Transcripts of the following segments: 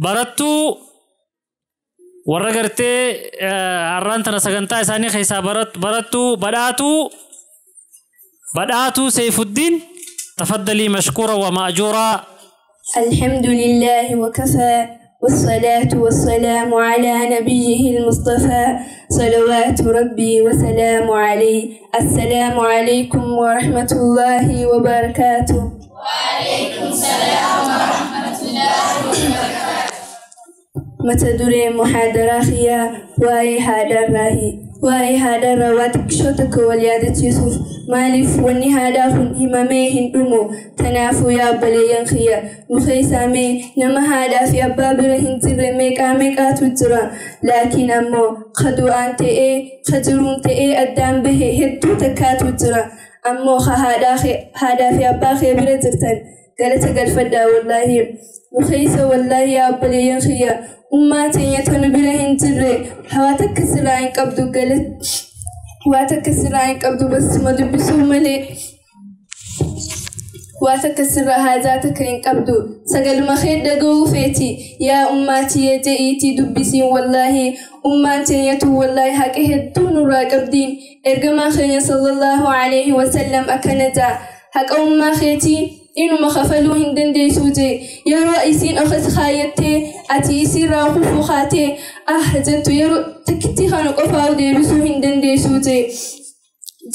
Barattuu warra gartee har'aan tana sagantaa isaanii keessaa barattuu badhaatuu Seyfuddiin tafaddalii mashkuura wa ma'juuraa. الحمد لله وكفى والصلاة والسلام على نبيه المصطفى صلوات ربي وسلام عليه. السلام عليكم ورحمة الله وبركاته. وعليكم السلام ورحمة الله وبركاته. متى دري محاضرة خيا واي هذا الراهي واي هذا رواتك شوتك واليادة يوسف مالف وني هذا همامي هندمو تنافو يا بليان خيا نخيسامي نما هذا في أبابر هنزر ميكا ميكا تجرا لكن أمو خدو أنت إيه خجرون تي أدام به هدو تكاتو تجرا أمو خهذا هذا في أباخي برزرتن قالت قال فدا والله نخيسة والله يا بليان خيا أماتي يتنبره هنزر هواتك سلاين قبضو قالت واتك سلاين قبضو بس ما دبسو ملي واتك سر هذا تكرين قبضو سقل مخير دقو فيتي يا أماتي يجئيتي دبسين والله أماتي يتو والله حكي هدون راقبدين إرقما خير صلى الله عليه وسلم أكنتا حق أمّا خيتي إنو ما خفلو هندن دي سوجي يا رئيسين أخذ خايتي أتي راخو خاتي أه جنتو يرو تكتي خانق أفاو دي بسو هندن دي سوجي.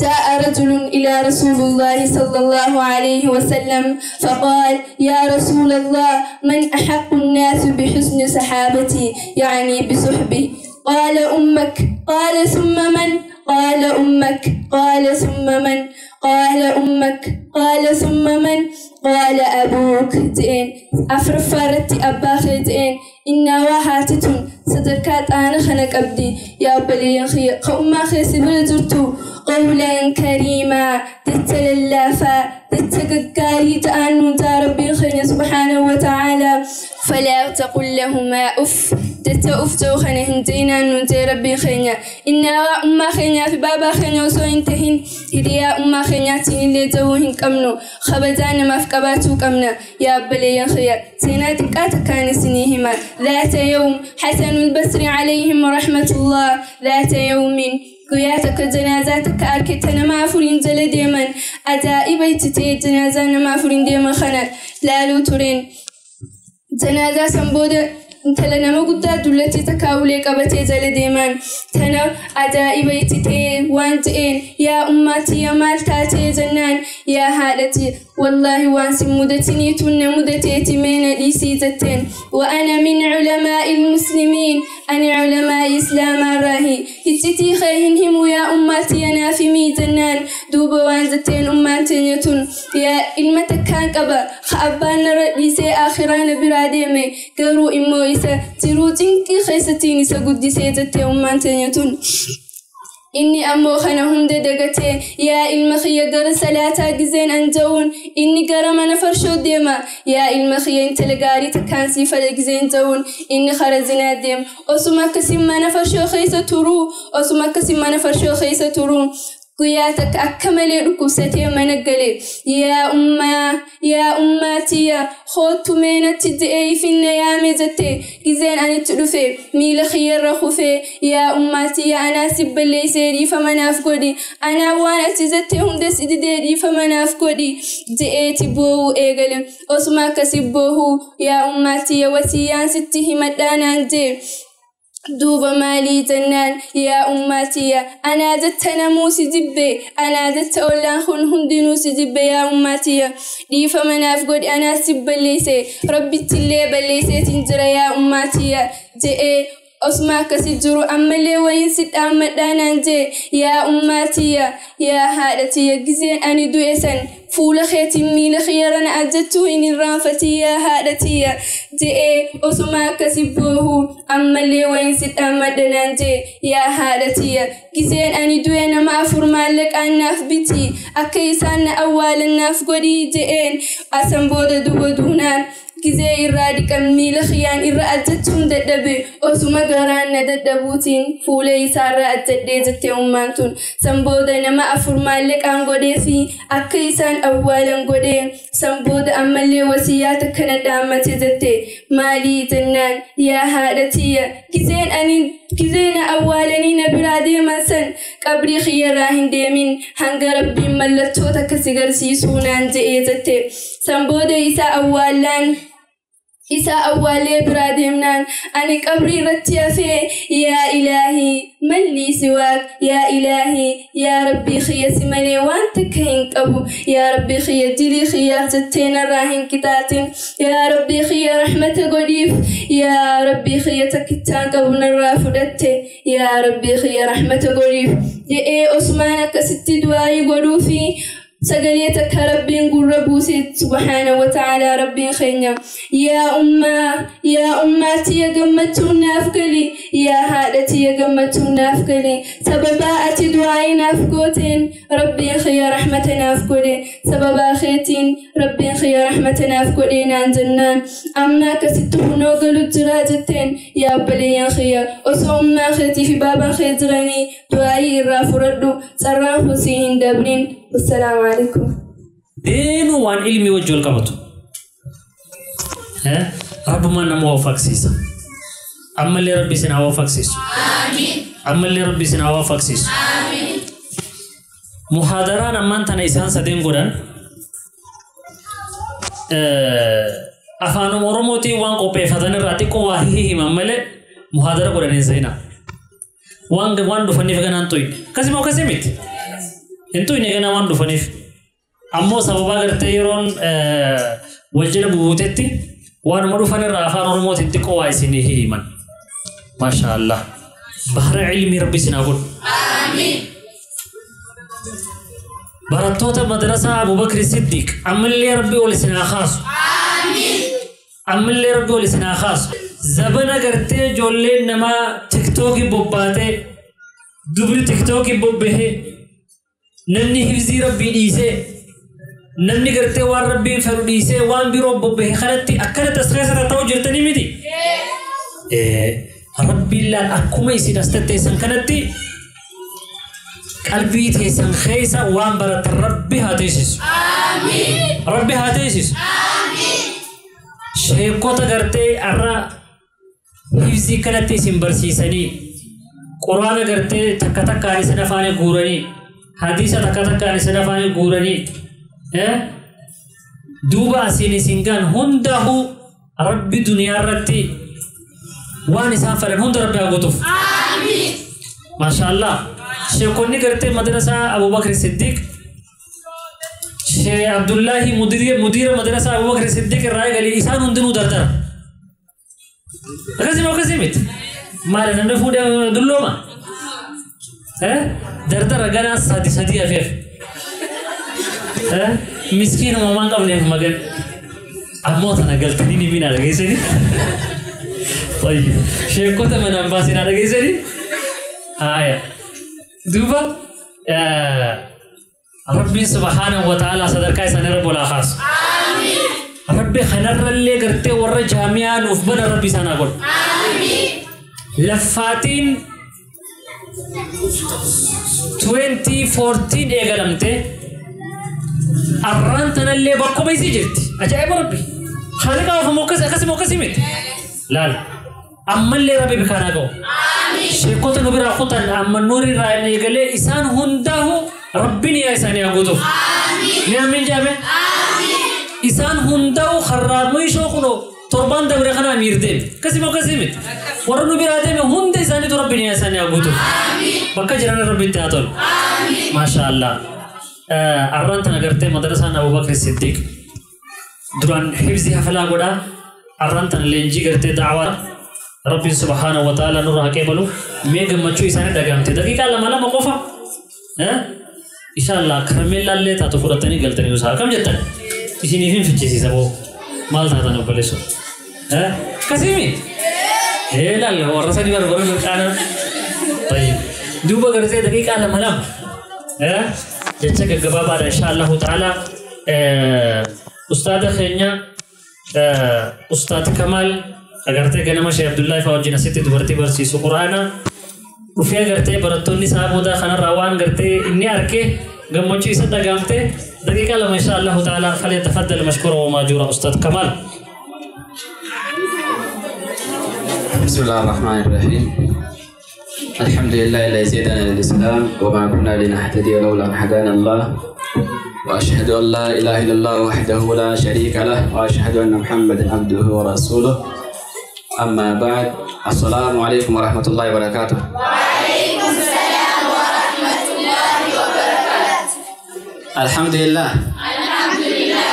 جاء رجل إلى رسول الله صلى الله عليه وسلم فقال يا رسول الله من أحق الناس بحسن صحابتي يعني بصحبي؟ قال أمك. قال ثم من؟ قال أمك. قال ثم من؟ قال أمك. قال ثم من؟ قال أبوك. زين أفرفرت أباخ زين إن وحاتتون صدركات أنا خنق أبدي يا بلي خي قوم خي سبل زرتو قولا كريما تتللافا تتككاري تأنو ربي خير سبحانه وتعالى. فلا تقل لهما أف تتأفتو خنهنتينا ننتي ربي خير إن أما خير في بابا خير وسو انتهن هديا أما خير تين اللي توهن كمنو خبزان ما في كباتو كمنا يا بلي خير سيناتك أتكان سنيهما. ذات يوم حسن البصري عليهم رحمة الله ذات يوم قياتك جنازاتك أركتنا ما فرين جل ديما أدائي بيتتي جنازة ما فرين ديما خنا لا لوترين جنازة سنبودة intala nama guddaa dullatti takkaa ulee qabatee jala deeman tana ajaa'iba itti ta'e waan ta'een yaa ummaatiyya maal taatee jennaan yaa haadhati wallaahi waan sin mudatiniitu na mudateeti meena dhiisii jetteen وأنا من علماء المسلمين أنا علماء إسلام الراهي iccitii kee hin himu yaa ummaatiyya naaf himii jennaan duuba waan jetteen ummaan teenyatun yaa ilma takkaan qaba ka abbaan narra dhiisee akhiraa na biraa deeme garuu immoo isa jiruu cinqii keessattiin isa guddisee jettee ummaan teenyatun. Inni ammoo kana hunda dagatee yaa ilma kiyya gara salaataa gizeen an ja'uun inni gara mana farshoo deema yaa ilma kiyya intala gaarii takkaan sii fala gizeen ja'uun inni kara zinaa deema osuma akkasiin mana farshoo keessa turuu osuma akkasiin mana farshoo keessa turuu guyyaa takka akka malee dhukkubsatee mana gale yaa ummaa yaa ummaatiyya hoottu meenatti je'ee ifinna yaame jette gizeen anitti dhufe miila kiyyarra kufee yaa ummaatiyya anaa si balleessee dhiifama naaf godhi anaa waan ati jette hunda si didee dhiifama naaf godhi je'eeti boo'uu eegale osuma akkasi boohuu yaa ummaatiyya wasiyyaan sitti himadhaa naan jee duuba maalii jennaan yaa ummaatiyya anaa jetta namuu si jibbe anaa jetta ollaan kun hundinuu si jibbe yaa ummaatiyya dhiifama naaf godhi anaa si balleesse rabbittillee balleesseetiin jira yaa ummaatiyya je'ee osuma akkasi jiru ammallee wayin si dhaammadhaa naan jee yaa ummaatiyya yaa haadhatiyya gizeen ani du'e san fuula keetiin miila kiyyarra na ajjattuu hin irraanfatii yaa haadhatiyya je'ee osuma akkasi boohuu ammallee wayin si dhaammadha naan jee yaa haadhatiyya gizeen ani du'e nama afur maallaqaan naaf biti akka isaan na awwaalan naaf godhii je'een asan booda duba duunaan gizee irraa dhiqan miila kiyyaan irra ajjachuun dadhabe osuma garaan na dadhabuutiin fuula isaarra ajjadhee jettee ummaan tun san booda nama afur maallaqaan godhee fi akka isaan awwaalan godhee San booda ammallee wasiyyaa takka na dhaammate jette. Maalii jennaan, yaa haadha tiyya, gizeen ani gizee na awwaalanii na biraa deeman san qabrii kiyyarraa hin deemin hanga Rabbiin mallattoo takka si garsiisuu naan je'ee jette. San booda isa awwaallaan isa awwaalee biraa deemnaan ani qabrii irratti hafee, yaa ilaahii mallii siwaak, yaa ilaahii, yaa rabbii kiyya, si malee waan takka hin qabu, yaa rabbii kiyya, dilii kiyyaaf jettee narraa hin qixaatin, yaa rabbii kiyya, rahmata godhiif, yaa rabbii kiyya, takkichaan qabu narraa fudhatte, yaa rabbii kiyya, rahmata godhiif jedhee Osmaan akkasitti du'aayii godhuufi sagalee takka Rabbiin gurra buuse subhaana wa ta'aalaa. Rabbiin keenya, yaa ummaa, yaa ummaa tiyya, gammachuun naaf gali, yaa haadha tiyya, gammachuun naaf gali, sababaa ati du'aayii naaf gooteen Rabbiin kiyya rahmata naaf godhe, sababaa keetiin Rabbiin kiyya rahmata naaf godhe naan jennaan amma akkasitti kunoo galu jiraa jetteen. Yaa obboleeyyan kiyya, osoo ummaa keetii fi baabaan kee jiranii du'aayii irraa fudhadhu, carraan kun sii hin dabrin. Wassalaamu alaikum. Deenu waan ilmi wajji wal qabatu. Rabbumaan nama waffaqsiisa. Ammallee Rabbi isin haa waffaqsiisu. Ammallee Rabbi isin haa waffaqsiisu. Muhaadaraan ammaan tana isaan sadeen godhan afaanuma Oromootiin waan qopheeffatan irraa xiqqoo waa hihiman malee muhaadara godhaniin seenaa. Waan dhufaniif ganaan tuyne. Akkasuma akkasii miti. Hin tuyne ganaa waan dhufaniif. Ammoo sababaa gartee yeroon wal jala buutetti waanuma dhufan irraa afaan Oromootiin xiqqoo waa isinii himan. Maasha Allah. Bahara ilmii Rabbi isin haa godhu. Barattoota madrasaa Abubakri Siddiq, ammallee Rabbi ol isin haa kaasu. Ammallee Rabbi ol isin haa kaasu. Zabana gartee ijoolleen namaa TikTokii bobbaatee, dubri TikTokii bobbahee, namni hifzii Rabbii dhiisee, namni gartee waan Rabbiin fedhu dhiisee waan biroo bobbahee kanatti akkanatti as keessa taa'u jirtanii miti. Rabbiin laal akkuma isin as tetteessan kanatti qalbii teessan keessa waan baratan Rabbi haa teessisu. Rabbi haa teessisu. Sheekota gartee har'a hifzii kanatti isin barsiisanii, quraana gartee takka takkaan isin afaanii guuranii, hadiisa takka takkaan isin afaanii guuranii, duuba asiin isin gaan hundaa'uu Rabbi duniyaa irratti waan isaan fedhan hunda Rabbi haa guutuuf. Maasha Allah. Sheekonni gartee madrasaa Abubakar Siddiq, Shee Abdullahi mudiira madrasaa Abubakar Siddiq irraa eegalee isaan hundinuu dardara. Akkasii moo akkasii miti? Maali, namni fuudhee dullooma? Dardara ganaa sadi sadi hafeef. Miskiinuma waan qabneef magan. Ammoo tana galtanii ni minaa dhageessanii? Sheekota manaan baasinaa dhageessanii? Haaya. Duuba Rabbiin subhaanahu wa ta'ala sadarkaa isaanii irra bolaa kaasu. Rabbi kanarrallee gartee warra jaamiyaa nuuf bana Rabbi isaan haa godhu. Laffaatiin 2014 eegalamte arraan tanallee bakkuma isii jirti. Ajaa'iba Rabbi. Haaliqa ofamu akkasii akkasii miti. Laal. Ammallee Rabbi bikaan haa ga'u. Sheekota nu biraa kutan amma nuuri irraa eegalee isaan hundaahu Rabbiin yaa isaanii haa guutuuf. Ni amiin jaame? Isaan hundaa'u karraa meeshoo kunoo torbaan dabre kana amiir deeme. Akkasii akkasii miti. Warra nu biraa deeme hunda isaaniitu Rabbiin yaa isaanii haa guutuuf. Bakka jiran Rabbiin haa tolu. Maasha Allah. Arraan tana gartee madrasaan Abubakar Siddiq duraan hifzii hafalaa godhaa. Arraan tana leenjii gartee da'awaa Rabbiin subhaanahu wa ta'ala nurraa haa qeebalu. Mee gammachuu isaanii dhagahamte daqiiqaa lama lama qofa. Inshallah karameellaallee taatu fudhatanii galtanii nuusaa akkam jettan? Isiniif hin fichisiisa boo, maal taatan obboleessoo? Akkasii hee laal warra sadi barbara mirqaana. Tayyib. Duuba gartee daqiiqaa lama lama jecha gaggabaabaadha inshallahu ta'ala ustaada keenya Ustaad Kamaal agartee ganama Sheekh Abdullahi fa'aa wajjin asitti dubartii barsiisu quraana dhufee gartee barattoonni isaa booda kanarraa waan gartee inni arke Gammachuu isa dhagaamte daqiiqaa 2 insha Allahu ta'ala falyatafaddal mashkuura wa maajuura Ustaad Kamaal. بسم الله الرحمن الرحيم. الحمد لله الذي هدانا للإسلام وما كنا لنهتدي لولا أن هدانا الله، وأشهد أن لا إله إلا الله وحده لا شريك له، وأشهد أن محمدا عبده ورسوله. أما بعد، السلام عليكم ورحمة الله وبركاته. وعليكم السلام ورحمة الله وبركاته. الحمد لله. الحمد لله.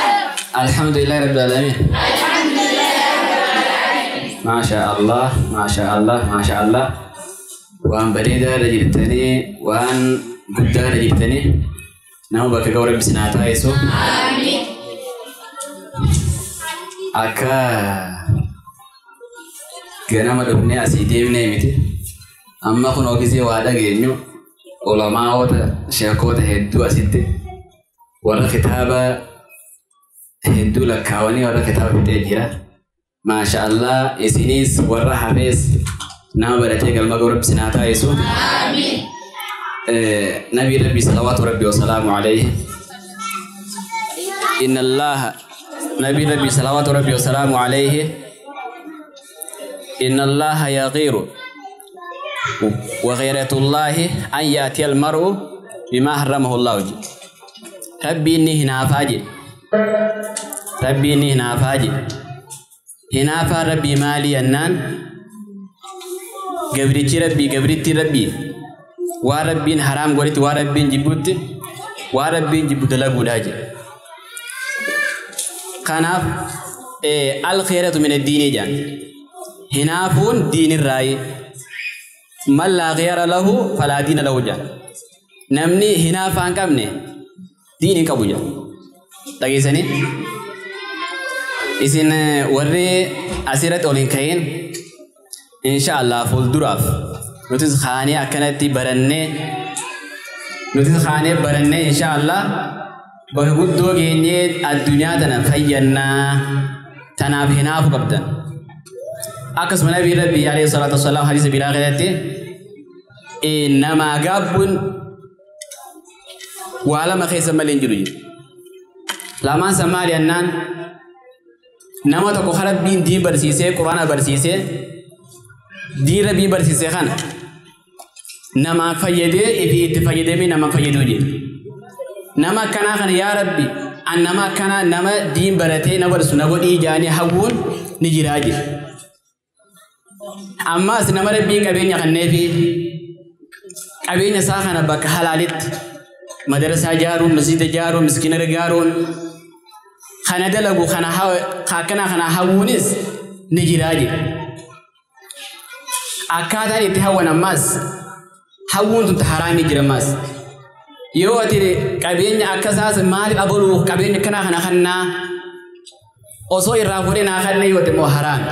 الحمد لله رب العالمين. الحمد لله رب العالمين. ما شاء الله ما شاء الله ما شاء الله. وأن بريدة رجلتني وأن قدة رجلتني نهو بك قورب سناتا يسو. آمين. أكا ganama dhufnee asii deemnee miti. Amma kun ogisee waa dhageenyu ulamaa'ota sheekota hedduu asitti warra kitaaba hedduu lakkaawanii warra kitaaba fixee jira. Maasha Allah isiniis warra hafees nama baratee galma ga'u rabbi sinaa taasisu. Aamiin. Nabii Rabbi salawaatu Rabbi wasalaamu alayhi. Inna Allaha Nabii Rabbi salawaatu Rabbi wasalaamu alayhi. إن الله يغير وغيرة الله أن يأتي المرء بما حرمه الله. ربي إني هنا فاجئ، ربي إني هنا فاجئ، هنا ربي مالي أنان قبرتي ربي قبرتي ربي وربي حرام قلت وربي جبوت وربي جبوت لقول هاجي. كان الخيرة من الدين جان. هنافون دين الرأي من لا غير له فلا دين له جان. نمني هنافان كمني دين كبوجا. تجيسني إذن وري أسيرة أولين كين إن شاء الله فول دراف نتيز خاني أكنتي برنة نتيز خاني برنة إن شاء الله بهجود دوغيني الدنيا تنفينا تناف هناف قبضا. Akkasuma Nabii Rabbii alayhi salaatu wassalaam hadiisa biraa keessatti namaa gaabbuun waa lama keessa malee hin jiru jedhu. Lamaan san maali jennaan nama tokko Rabbiin diin barsiisee Quraana barsiisee diin Rabbii barsiisee kana namaan fayyadee fi itti fayyadamee nama fayyaduu jedhu. Nama akkanaa kana yaa Rabbi an nama akkanaa nama diin baratee na barsu na godhii jaanii hawwuun ni jiraa jedhu. Ammas nama Rabbiin qabeenya kenneefi qabeenya isaa kana bakka halaalitti madarasaa ijaaruun, masjiida ijaaruun, miskiina gargaaruun kana dalagu kana akkanaa kana hawwuunis ni jiraa jedhu. Akkaataan itti hawwan ammas hawwuun tun haraamii jira ammas. Yoo ati qabeenya akkasaas maaliif abaluu qabeenya akkanaa kana kennaa osoo irraa fuudhee naa kennee yoo ta'e immoo haraami.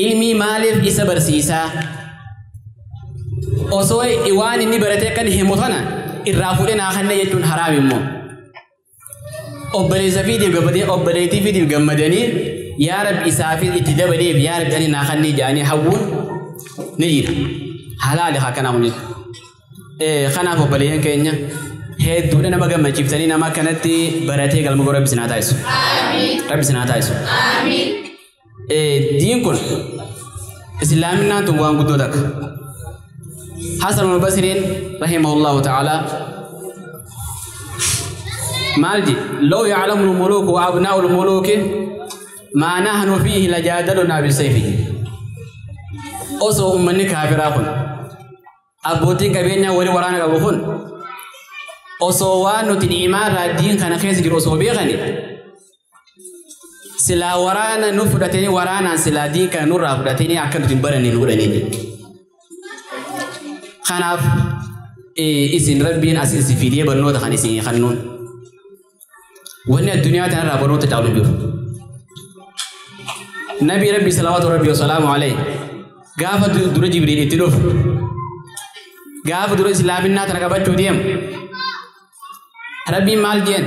Ilmi maaliif isa barsiisaa osoo waan inni baratee kan himu kana irraa fuudhee naa kennee jechuun haraami immoo. Obboleessa fiitiif gammadanii obboleettii fiitiif gammadanii yaa Rabbi isaafis itti dabaleef yaa Rabbi ani naa kennee jedhanii hawwuun ni jira. Halaali haa kanaaf jechuudha. Kanaaf obboleeyyan keenya hedduudha nama gammachiiftanii nama akkanatti baratee galma ga'u Rabbi sinaa taasisu. Rabbi sinaa taasisu. Diin kun islaaminaan tun waan guddoo takka. Hasan al-Basriin rahimahullahu ta'ala maal jedhe law ya'lamu al-muluku wa abnaa'u al-muluki maa nahnu fiihi lajaadalunaa bisayfi. Osoo uummanni kaafiraa kun abbootiin qabeenyaa walii waraana qabu kun osoo waan nuti ni'imaa irraa diin kana keessa jiru osoo beekani silaa waraana nu fudhatanii waraanaan silaa diin kana nurraa fudhatanii akka nuti hin baranne nu godhanii jedhe. Kanaaf isin Rabbiin as isin fidee barnoota kan isin kennuun wanni addunyaa tanarraa barnoota caalu hin jiru. Nabii Rabbi salawaatu Rabbi wasalaamu alayhi gaafa dura Jibriil itti dhufu gaafa dura islaaminaa tana qabachuu deemu Rabbiin maal jeen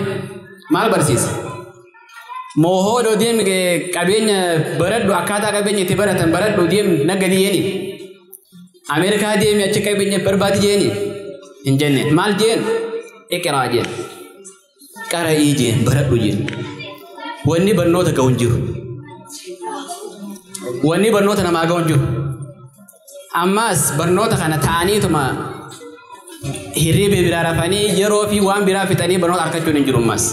maal barsiise? Moohoodoo deemi qabeenya baradhu akkaataa qabeenya itti baratan baradhu deemi nagadi jeeni. Ameerikaa deemi achi qabeenya barbaadi jeeni hin jenne maal jeen? Iqraa jeen. Qara'ii jeen baradhu jeen. Wanni barnoota ga'u hin jiru. Wanni barnoota namaa ga'u hin jiru. Ammas barnoota kana ta'aniituma hirriba biraa rafanii yeroo fi waan biraa fixanii barnoota argachuun hin jiru ammas.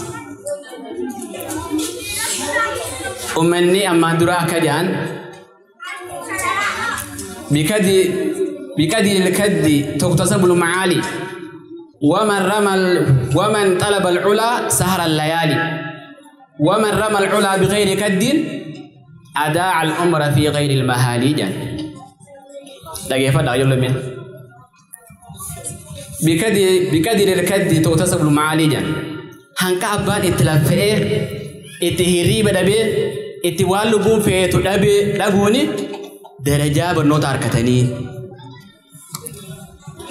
Uummanni ammaan dura akka jedhan bikadi ilkaddi tuktasabu lmacaali waman rama waman talaba alculaa sahara allayaalii waman rama alculaa bigayri kaddin adaaca alumra fi gayri almahaalii jedhan. Dhageeffadhaa ijoollee. Bikadiri ilkaddi tuktasabu lmacaalii jedhan. Hanqa abbaan itti laffa'ee itti hirriiba dhabee itti waan lubbuun feetu dhabee dhabuuni darajaa barnoota harkatanii.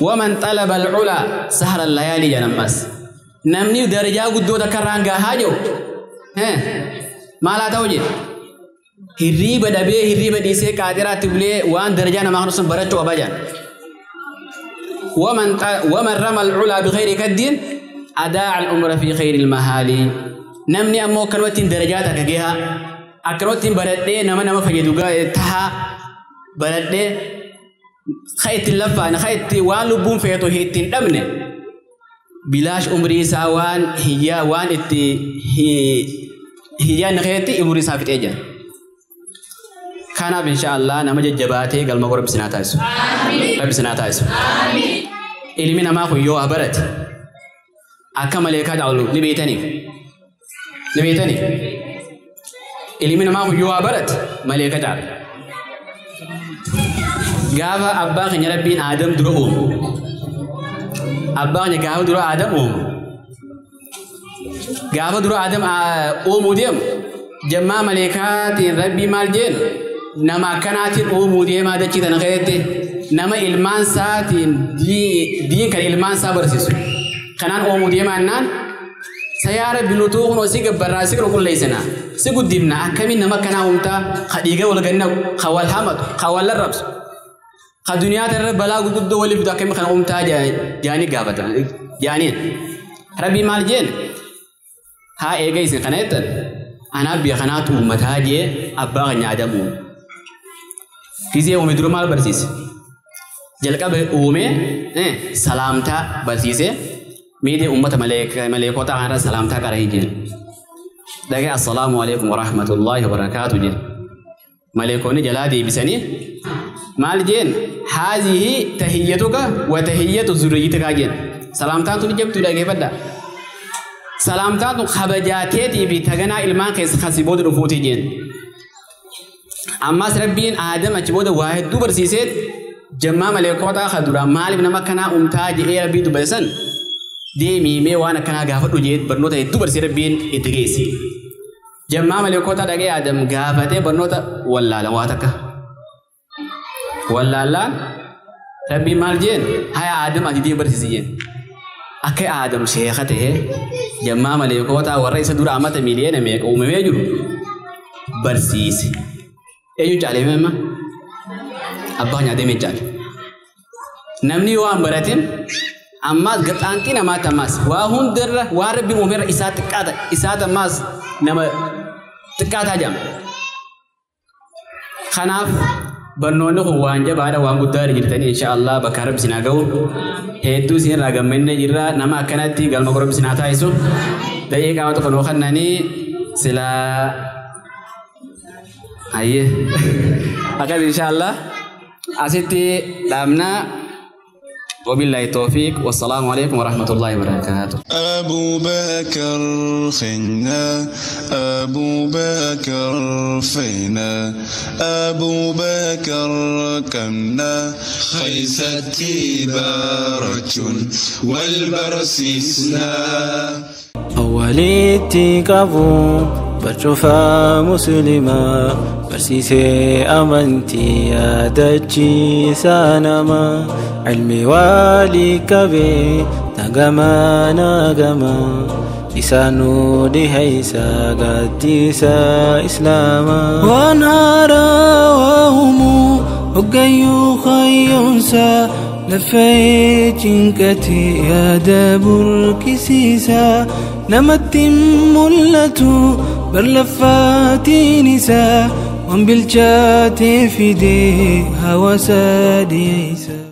Waman xalaba alculaa sahara allayaalii jedhan ammas. Namni darajaa guddoo takka irraan gahaa jiru maal haa ta'u jedhe hirriiba dhabee hirriiba dhiisee qaaxiraatti bulee waan darajaa namaa kan sun barachuu qaba jedhan. Waman rama alculaa bikayri kaddiin adaaca al'umra fi khayri almahaalii. Namni ammoo akkanumatti darajaa takka gahaa akkanumatti baradhee nama nama fayyadu tahaa baradhee ka ittiin laffaane ka itti waan lubbuun feetu ittiin dhabne bilaash umrii isaa waan hiyyaa waan itti hiyyaan keetti umrii isaa fixee jira. Kanaaf insha Allah nama jajjabaatee galma gora bisinaa taasisu. Rabbi sinaa taasisu. Ilmi namaa kun yoo barate akka maleekaa caalu ni beektanii. Ni beektanii. Ilmi namaa kun yoo barate maleekaa caala. Gaafa abbaa keenya Rabbiin Aadam dura uumu. Abbaa keenya gaafa dura Aadam uumu. Gaafa dura Aadam uumuu deemu jammaa maleekaatiin Rabbii maal jeen nama akkanaatiin uumuu deemaa dachii tana keessatti nama ilmaan isaatiin diin kan ilmaan isaa barsiisu. Kanaan uumuu deemaa jennaan sayaa Rabbi nutuu kunoo si gabbarraa si qulqulleessina si guddifna akkamiin nama akkanaa uumtaa ka dhiiga wal gannaku ka wal hamatu ka wal arrabsu ka duniyaa tanarra balaa gurguddoo waliif fidu akkamiin kana uumtaa jaanii gaafatan jaaniin. Rabbi maal jeen haa eega isin kana jettan anaaf biyya kanaatu uummataa jee abbaa keenya Aadam uume. Gizee uume dura maal barsiise? Jalqaba uume salaamtaa barsiise. Meedee uummata maleekota kanarra salaamtaa qara'ee jeen. Dhagee assalaamu alaikum warahmatullaahi wabarakaatu jeen. Maleekonni jalaa deebisanii maal jeen haazihi tahiyyatuka wa tahiyyatu zurriyyatika jeen. Salaamtaan tun jabtuu dhageeffadha. Salaamtaan tun kabajaateetii fi taganaa ilmaan keessa kasii booda dhufuutii jeen. Ammas Rabbiin Aadam achi booda waa hedduu barsiisee jammaa maleekota ka dura maaliif nama akkanaa uumtaa jedhee Rabbii dubbate san deemii mee waan akkanaa gaafadhu jedhee barnoota hedduu barsiisee Rabbiin itti geesse. Jammaa maleekota dhagee Aadam gaafatee barnoota wallaalan waa takka. Wallaalaan Rabbiin maal jeen haya Aadam ati deemee barsiisi jeen. Akka Aadam sheeka ta'ee jammaa maleekota warra isa dura amata miliyoona meeqa uumamee jiru barsiise. Eenyu caalee amma? Abbaa keenya Aadamii caale. Namni yoo waan baratin ammas gaxaanxii namaatti ammas waa hundarra waan Rabbiin uumerra isaa xiqqaata isaati ammas nama xiqqaataa jedhama. Kanaaf barnoonni kun waan jabaadha waan guddaa jirtanii insha Allah bakka Rabbi isin haa ga'u. Hedduu isin irraa gammannee jirra nama akkanatti galma gora Rabbi isin haa taasisu. Daqiiqaa tokko nuu kennanii silaa ayyee akkas insha Allah asitti dhaabnaa. وبالله التوفيق والسلام عليكم ورحمة الله وبركاته. أبو بكر خنا أبو بكر فينا أبو بكر كمنا خيستي بارجون والبرسيسنا أوليتي قبو برشوفا مسلمة برسيسي أمنتي يا دجي سانما علمي والي كبي نغما نغما لسانو دهيسا قديسا إسلاما ونارا وهم وقيو خيونسا Lafee cinqate yaada burkisiisa namatti mul'atu bar laffaatiin isaa waan bilchaatee fidee hawaasa dhiyeessa.